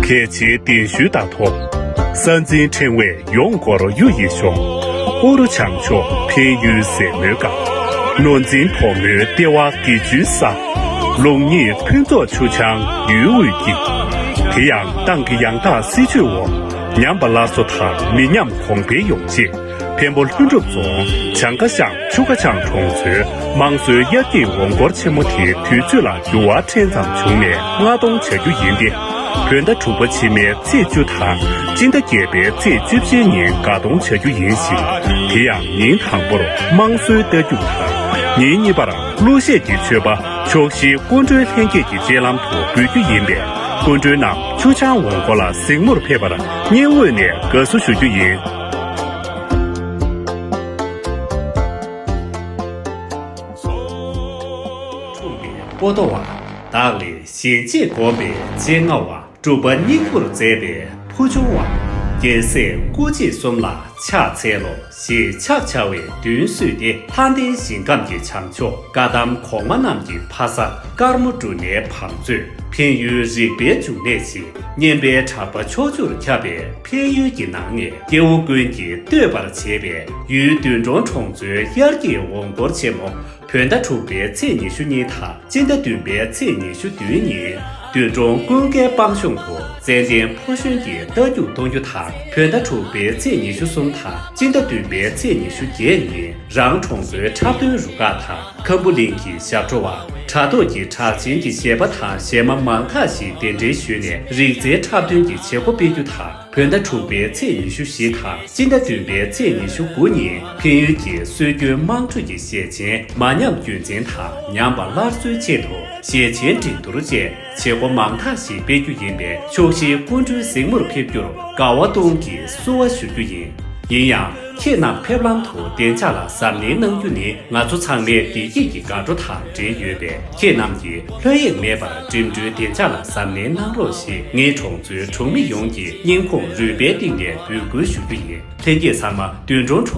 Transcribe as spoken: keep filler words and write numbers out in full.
རྒྱལ་ཆེའི་གདན་ཞུས་དང་ཐོག་ས་འཛིན་ཕྲེང་བས་ཡོངས་བསྐོར་གཡུ་ཡི་ཤོག་ཨུ་རུ་བྱང་ཕྱོགས་འཕན་ཡུལ་ཟེ་མོའི་སྒང་། ནོར་འཛིན་ཕོ་མོའི་ལྟེ་བ་དགེ་བཅུའི་ས། ལུགས་གཉིས་ཕུན་ཚོགས་ཆུ་བྱང་ཡུལ་དབུས་ཀྱི། དེ་ཡང་ཏང་གི་ཡང་དག་སྲིད་བྱུས་འོག་ཉམས་པ་སླར་གསོ་དང་མི་ཉམས་གོང་འཕེལ་ཡོང་ཆེད། འཕན་པོ་ལྷུན་གྲུབ་རྫོང་བྱང་ཁ་ཤང་ཆུ་ཁ་བྱང་གྲོང་ཚོའི་དམངས་སྲོལ་དབྱར་སྐྱིད་འོང་སྐོར་ཆེན་མོ་དེ་དུས་ཚོད་ལ་འགྱུར་བ་ཕྲན་ཙམ་བྱུང་ནས་སྔ་གཏོང་བྱ་རྒྱུ་ཡིན་ཏེ། བོད་ཟླ་དྲུག་པ་ཕྱི་མའི་ཚེས་བཅུ་དང་སྤྱི་ཟླ་བརྒྱད་པའི་ཚེས་བཅུ་བཞིའི་ཉིན་དགའ་གཏོང་བྱ་རྒྱུ་ཡིན་ཞིང་། དེ་ཡང་ཉིན་དང་པོར་དམངས་སྲོལ་རྟ་རྒྱུག་དང་། ཉིན་གཉིས་པར་གླུ་གཞས་ཀྱི་མཆོད་པ་ཕྱོགས་བཞིའི་སྐུ་མགྲོན་ལྷན་རྒྱས་ཀྱི་སྤྱན་ལམ་དུ་འབུལ་རྒྱུ་ཡིན་པས། སྐུ་མགྲོན་རྣམས་ཆུ་བྱང་འོང་སྐོར་ལ་གཟིགས་མོར་ཕེབས་པར་སྙིང་དབུས་ནས་དགའ་བསུ་ཞུ་རྒྱུ་ཡིན། འཁྲུངས་པའི་པོ་ཏོ་བ། བདག་ལས་གཞན་གཅེས་བསྒོམས་པའི་སྤྱན་སྔ་བ། སྒྲུབ་པ་སྙིང་པོར་མཛད་པའི་ཕུ་ཆུང་བ། རྒྱལ་སྲས་སྐུ་མཆེད་གསུམ་ལ་ཕྱག་འཚལ་ལོ། ཞེས་ཕྱག་བྱ་བའི་མདུན་བསུས་ཏེ། ལྷ་ལྡན་ཞིང་ཁམས་ཀྱི་བྱང་ཕྱོགས་བཀའ་གདམས་གོང་མ་རྣམས་ཀྱི་ཕ་ས་དཀར་མོ་འབྲུ་སྣའི་བང་མཛོད། འཕན་ཡུལ་རིག་པའི་འབྱུང་གནས་ཤིང་སྙན་པའི་གྲགས་པ་ཕྱོགས་བཅུར་ཁྱབ་པའི་འཕན་ཡུལ་གྱི་ནང་ནས། སྐྱེ་བོ་ཀུན་གྱིས་བསྟོད་པར་བྱེད་པའི་ཡུལ་བདུད་འབྲོང་གྲོང་ཚོའི་དབྱར་སྐྱེས་འོང་སྐོར་ཆེན་མོ། བོད་ཟླ་དྲུག་པའི་ཚེས་ཉི་ཤུ་གཉིས་དང་སྤྱི་ཟླ་བདུན་པའི་ཚེས་ཉི་ཤུ་བདུན་ཉིན། བདུད་འབྲོང་ཀུན་དགའི་སྤང་གཤོང་དུ་ཙན་དན་ཕོ་གཞོན་གྱི་རྟ་རྒྱུག་གཏོང་རྒྱུ་དང་། བོད་ཟླ་དྲུག་པའི་ཚེས་ཉི་ཤུ་གསུམ་དང་སྤྱི་ཟླ་བདུན་པའི་ཚེས་ཉི་ཤུ་བརྒྱད་ཉིན། རང་གྲོང་ཚོའི་འཁྲབ་སྟོན་རུ་ཁག་དང་། ཁམ་བུ་གླིང་གི་ཞབས་བྲོ་བ། དྲ་ཐོག་གི་གྲགས་ཅན་གྱི་གཞས་པ་དང་གཞས་མ་མང་དག་ཞིག་གདན་འདྲེན་ཞུས་ནས། རིག་རྩལ་འཁྲབ་སྟོན་གྱི་བྱེད་སྒོ་སྤེལ་རྒྱུ་དང་། བོད་ཟླ་དྲུག་པའི་ཚེས་ཉི་ཤུ་བཞི་དང་སྤྱི་ཟླ་བདུན་པའི་ཚེས་ཉི་ཤུ་དགུ་ཉིན། འཕན་ཡུལ་གྱི་སྲོལ་རྒྱུན་དམངས་ཁྲོད་ཀྱི་གཞས་ཆེན་མ་ཉམས་རྒྱུན་འཛིན་དང་ཉམས་པ་སླར་གསོའི་ཆེད་དུ། གཞས་ཆེན་འགྲན་བསྡུར་བཅས་བྱེད་སྒོ་མང་དག་ཞིག་སྤེལ་རྒྱུ་ཡིན་པས། ཕྱོགས་བཞིའི་སྐུ་མགྲོན་གཟིགས་མོར་ཕེབས་རྒྱུར་དགའ་བ་གཏོང་གིས་བསུ་བ་ཞུ་རྒྱུ་ཡིན། ཡིན་ཡང་། ཁྱེད་རྣམས་ཕེབས་ལམ་དུ་བདེ་འཇགས་ལ་གཟབ་ནན་གནང་རྒྱུ་ནི་ང་ཚོ་ཚང་མའི་བདེ་སྐྱིད་ཀྱི་དགའ་སྤྲོ་དང་འབྲེལ་ཡོད་པས། ཁྱེད་རྣམས་ཀྱིས་ལྷོད་གཡེང་མེད་པར་འགྲིམ་འགྲུལ་བདེ་འཇགས་ལ་གཟབ་ནན་གནང་རོགས་ཞེས་ངེད་གྲོང་ཚོའི་གྲོང་མི་ཡོངས་ཀྱི་སྙིང་ཁོང་རུས་པའི་གཏིང་ནས་འབོད་སྐུལ་ཞུ་རྒྱུ་ཡིན། ལྷན་རྒྱས་ཚང་མ་བདུད་འབྲོང་གྲོང་